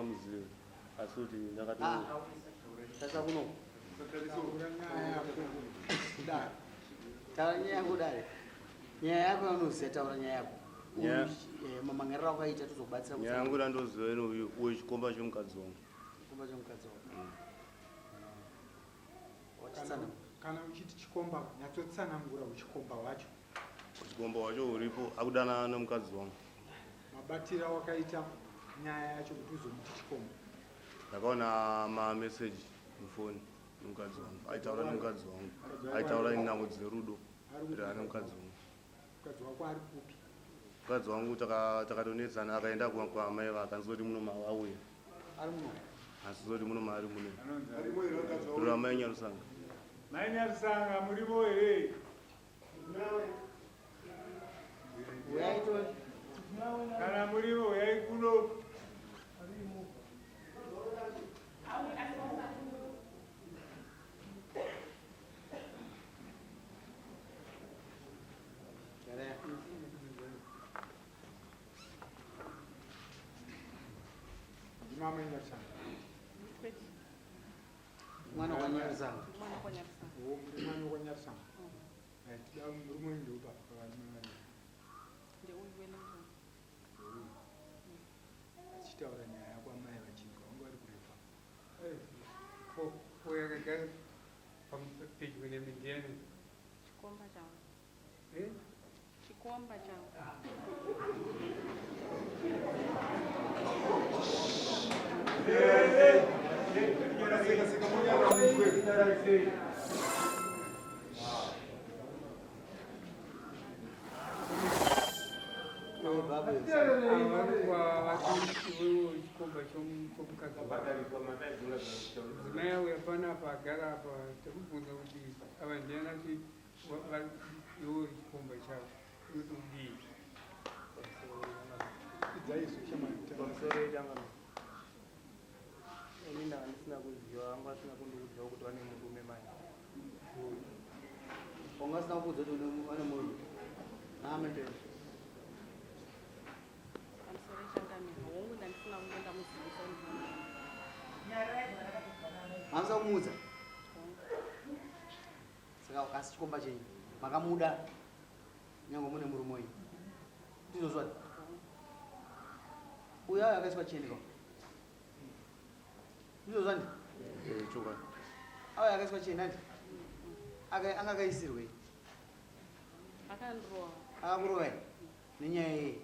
Ndisingamuzivi asi kuti ndakato Ah, Sasa kuno. Taura nyaya yako dare. Taura nyaya yako dare. Nyaya yako yaunoziva taura nyaya yako. Nyaya- Eh, Mamangariro akaita tozokubatsira Nyaya yangu ndandoziva ino uyu uyu chikomba chemukadzi wangu. Chikomba chemukadzi wako. Kana, Wachitsana. kana uchiti chikomba nyatsotsanangura uchikomba hwacho. Chikomba wacho uripo akudanana nemukadzi wangu. Mabatira wakaita nyaya yacho kuti uzomuti chikomba. Ndakaona mameseji mufoni nemukadzi wangu. Aitaura nemukadzi wangu. Aitaura namo dzerudo. Ane mukadzi wangu. Mukadzi wako ari kupi? Mukadzi wangu takatonetsana akaenda kwaamai vake anzoti muno mauya. Ari muno. Asi muno maari muno. Rura mai Nyarusanga. Mai Nyarusanga murimo here? Uyai tone. Kana murimo uyai kuno. Garai. Ndima mai Nyarusanga. Kwete, Mwana kwaNyarusanga. mwana kwaNyarusanga. Oh, muri mwana kwaNyarusanga. Eh, tida murume wenyu ndeupi apa pavarume vane. Ndeuyu weLondon. Ndeuyu. Achitaura nyaya yako amai vachinzwa vanga vari kurefa. Uyo akagara pedyo nemi ndiani? Chikomba changu. Eh? Chikomba changu. Eh, baba. Ava vari iwewe chikomba chomukadzi wako. Mudzimai auya panapa agara apa takubvunza kuti ava ndiani ati iwewe chikomba chavo unoti kudii? Idzaizvo shamwari. Pamusoro yechangano. Ini ndanga ndisina kuziva, vanga vasina kundiudzawo kuti vane murume manje. Wanga usina kuudza kuti une murume. Amen. Pamusoro yechangamiro. Hongu ndandisina kunge ndamuzivisa kuti ndine murume. Hamusa kumuudza. Hongu. Saka asi chikomba chenyu makamuda nyange mune murume wenyu. Ndizvo zvati. Hongu. Uyo ayo akaiswa cheni ka. Ndizvo zvandi. Eh, chokwadi. Ayo akaiswa cheni andi. Aka anga akaisirwei? Akandirova. Akakurovai nenyaya yei?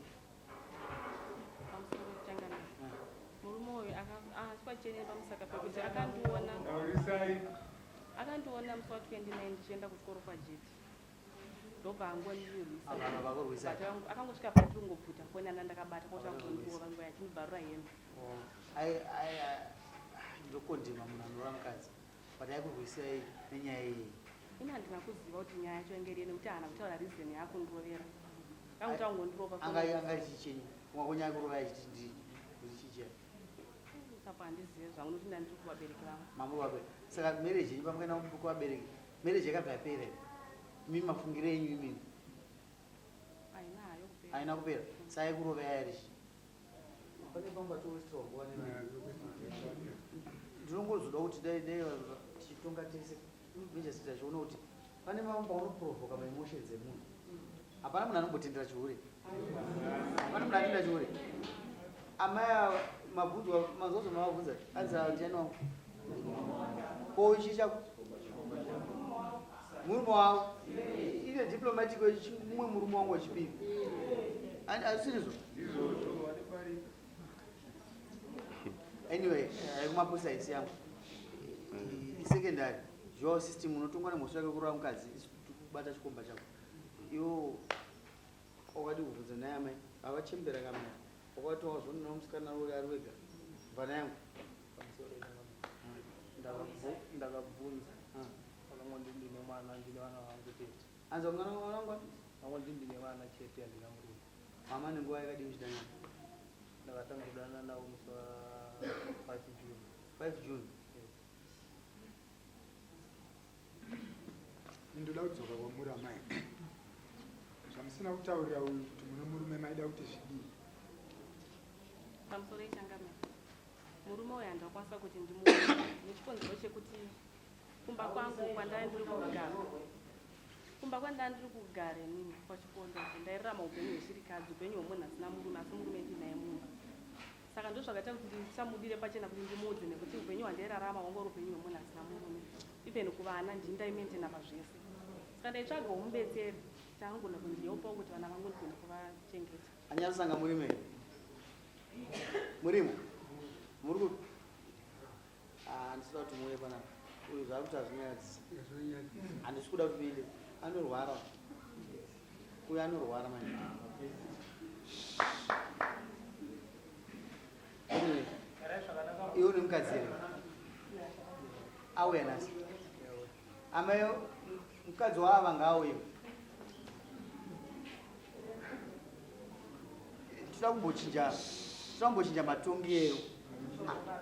Pamusoro yechangamiro. Murume uyu akaiswa cheni pamusaka pekuti akandiona Taurisai. akandiona musi wa 29 ndichienda kuchikoro kwaJeti. Ndobva angondirwisa. Ava vakurwisa. But akangosvika patiri kungobvuta foni ana ndakabata kotanga kundirova nguva yachindibvarura hembe. Ai ai ndokondema munhu anorova mukadzi. But aikurwisai nenyaya yei? Ini handina kuziva kuti nyaya yacho yange iri nekuti haana kutaura reason yaakundirovera. Akangoti angondirova Anga anga chichenyu. Ungakonya kurova achiti ndi kuti chichi. Sapo handizive zvangu nokuti ndandiri kuvabereki vangu. Mambo vabereki. Saka marriage yenyu pamukaenda kuvabereki, marriage yakabva yapera here? Imi mafungiro enyu imimi Haina hayo kupera. haina kupera. Saka aikurova yari chii? Pane pamwe patowestira nguva nevanhu. Ndinongozoda kuti dai dai tichitonga tese magistrate achiona kuti pane mamwe paunoprovoka maemotions emunhu. Hapana munhu anombotendera chihure. Hapana munhu atenda chihure. Amai ava mabvunzwa mazozo mavabvunza anzi ava ndiani wangu? Ko ichi chako? Murume wavo. Ine diplomatic mumwe murume wangu wechipiri. Asirizvo? Anyway, kumapurisa haisi yangu. Secondary, dual system unotongwa nemhosva yake kurova mukadzi kubata chikomba chako. Iwo wakadi kubvunza naye amai avachembera kamai wakati wazonona musikana uri ari wega mvana yangu. Pamusoro yechangamiro. Ndakabvunza. Vakangoti ndine mwana ndine vana vangu chete. Anzi mwana wangu Vakangoti ndine vana chete handina murume. mama nenguva yakadii uchidanana? Ndakatanga kudanana navo musi wa 5 June. 5 June. Yes. Ndoda kudzoka kwamuri amai. Zvamusina kutaurira uyu kuti mune murume maida kuti zvidii. Pamusoro yechangamiro. Murume uyu handakwanisa kuti ndimuone nechikonzero chekuti kumba kwangu kwandai ndiri kugara kumba kwandai ndiri kugara inini kwachipondo ndairarama upenyu hwechirikadzi upenyu hwemunhu asina murume asi murume ndinaye mumba saka ndozvakaita kuti ndisamudire pachena kuti ndimuudze nekuti upenyu hwandairarama hwanga uri upenyu hwemunhu asina murume even kuvana ndini ndaimaintaina pazvese saka ndaitsvagawo mubetseri kuti anogona kundihelpawo kuti vana vangu ndigone kuvachengeta. Anyarusanga murimo here? Murimo? Muri kupi? Ah, handisi kuda kuti muuye panapa. Uyu zvaari kuti hazvinyadzisa. Handisi kuda kuti uende. Anorwara. Uyu anorwara manje. Anyway, iwe une mukadzi here? Auya nhasi. Amai mukadzi waava ngaauye. Tinoda kumbochinja, tinoda kumbochinja matongero.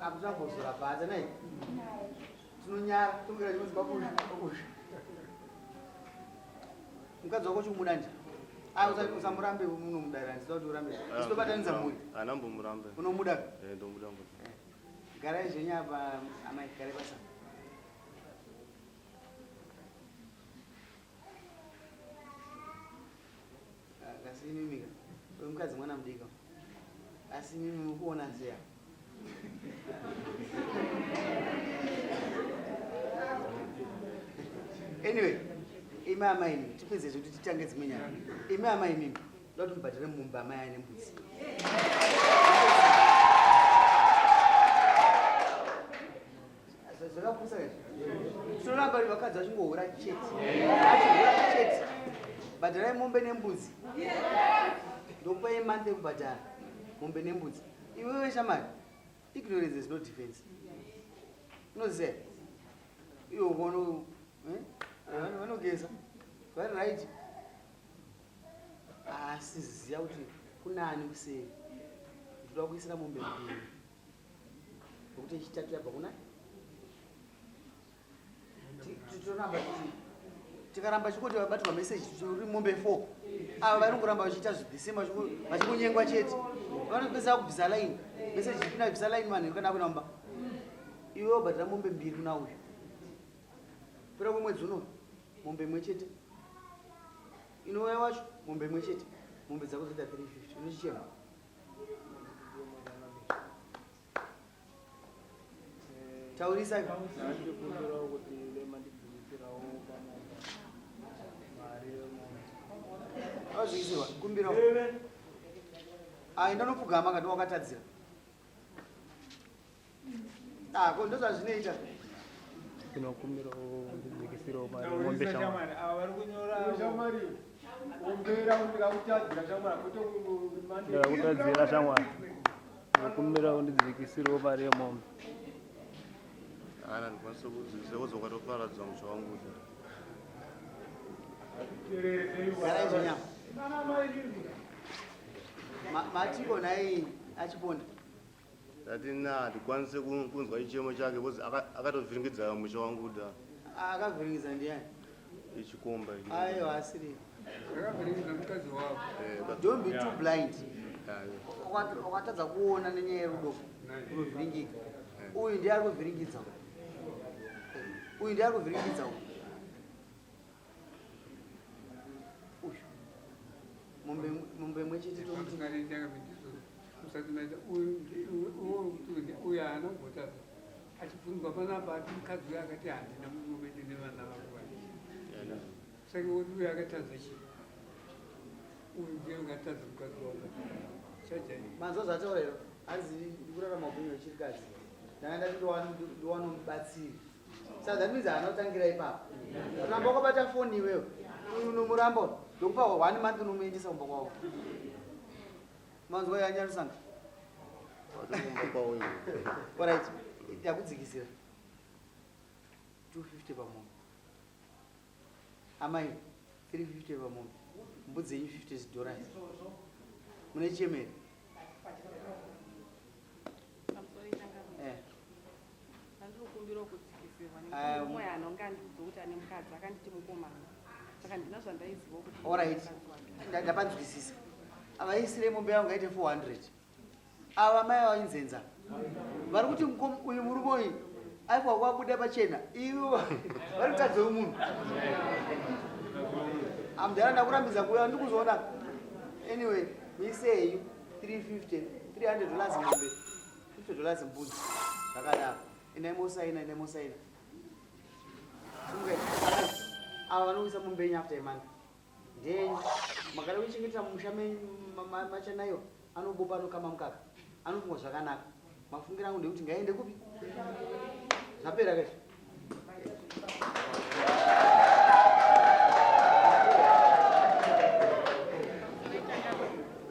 Akutoda kumbozora bhata nai. Tinonyara tongera chinonzi bakusha bakusha. Mukadzi wako chikumuda nje. Ah, usamurambe unomudarira ndinoda kuti urambe. Isu tobatanidza mhuri. Anambomurambe. Unomuda? Eh, ndomuda mukadzi. Eh. Garai zvenyu apa amai, garai basa. Kasi imimi ka uyu mukadzi mwana mudiki asi imimi mukuona seya anyway imi amai imimi tipedze zvekuti titange dzimwe nyaya imi amai imimi ndoda kuti mubhadhare mumba amai ane mbudzi Zvakapusa izvi. Tinoramba vakadzi vachingohura chete. Vachihura chete. Bhadharai mombe nembudzi. Ndokupai month yekubhadhara mombe nembudzi. Iwewe shamari, ignorance is no defense. Unoziva? Iwe ukono eh? Vanogeza. Vari right. Asi ziya kuti kunani kuseri. Ndoda kuisira mombe mbiri. Nokuti yechitatu yabva kuna titoramba tikaramba chikuti vabatwa message uri mombe 4 ava vari kuramba vachiita zvidhisema vachingonyengwa chete vanopedzisa kubvisa line message ipina bvisa line vanhu kana kuna mba iwe wabhadhara mombe mbiri kuna uyu pera kwemwedzi uno mombe imwe chete inouya wacho mombe imwe chete mombe dzako dzoita 350 unochichema Taurisa. Ndikumbirawo kuti mandidzikisirawo pamombe mari yemombe. Wazvikisirwa, kumbirawo. Ah, enda unopfugama kati wakatadzira. Ah, ko ndozvazvinoita. Ndinokumbirawo ndidzikisirewo mari yemombe Taurisa shamwari. shamwari ava vari kunyora avo. Shamwari, ombera ndikakutadzira shamwari kwete Ndakakutadzira shamwari. Ndinokumbira undidzikisirewo mari yemombe. Ana ndikwanisa kudzikisa kozi wakatoparadza musha wangu. Garai zvenyama. Matiko nhai achiponda. Ndati na handikwanise kunzwa chichemo chake because akatovhiringidza musha wangu da. Akavhiringidza ndiani? Ichikomba ichi. Aiwa asiri. Akavhiringidza mukadzi wako. Eh, Don't be too blind. Wakatadza kuona nenyaya yerudo unovhiringika. Uyu ndiye ari kuvhiringidza. Uyu ndiye ari kuvhiringidza uyu. Uyu. Mombe mombe imwe chete tomuti. Musati maita uyu uyu haana kumbotadza achibvunzwa panapa ati mukadzi uyu akati handina murume ndine vana vangu vaviri saka woti uyu akatadza chii uyu ndiye ungatadza mukadzi wangu chajai Manzwa zvataura iro hanzi ndikurarama upenyu hwechirikadzi ndanga ndati ndiwane mubatsiri saka that means haana kutangira ipapo ramba wakabata foni iwewe uyu unomuramba ndokupa one month unomuendesa kumba kwavo Manzwa yanyarusanga. Alright, takudzikisira. 250 pamombe. Amai, 350 pamombe. Mbudzi yenyu 50 dollars. Mune chemeri? Eh. Ndinokumbirawo kudzikisirwa nekuti mumwe anonga andiudza kuti ane mukadzi akanditi mukomana saka ndina zvandaiziva kuti Alright. Ndapanzwisisa. Avaisire mombe yangu ngaite 400. Ava mai vainzenza. Vari kuti uyu murume uyu aifanwa kuvabuda pachena ivo vari mukadzi wemunhu. Amudhara ndakurambidza kuuya ndikuzoona. Anyway, muisei 350 300 dollars mombe 50 dollars mbudzi zvakadaro. Endai mosaina, endai mosaina. Ava vanouyisa mombe yenyu after a month. Ndenyu. Makada kuichengetera mumusha menyu machanaiwa anobopa anokama mukaka. Anofunga zvakanaka. Mafungiro angu ndekuti ngaiende kupi? Zvapera kaizvo.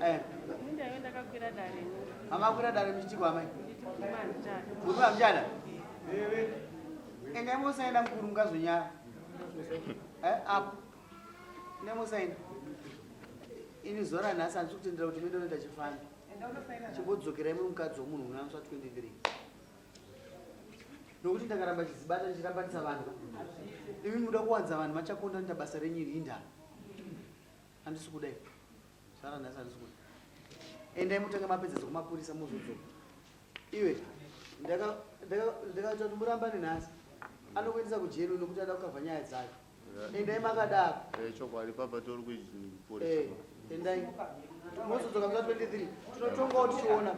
Eh. Mama kwira dare muchiti kwamai. Murume hamuchada? Endai mosaina mukuru mukazonyara. Eh, apo. Endai mosaina. Ini zuva ranhasi handisi kutendera kuti muende unoita chifambi. Chimbodzokerai muri mukadzi womunhu unanswa 23. Nokuti ndakaramba chizibata ndichirambanisa vanhu. Imi muda kuwanza vanhu machakonda noita basa renyu iri indaa. Handisi kudai. Zvara nhasi handisi kuda. Endai mutange mapedza dzekumapurisa mozodzoka. Iwe ndakaita kuti murambane nhasi. Anokuendesa kujeri nokuti ada kukavha nyaya dzake. Endai makadaro. Eh, chokwadi papa tori kuporisa. Eh, endai. Mozodzoka musa 23. Tinotongawo tichiona.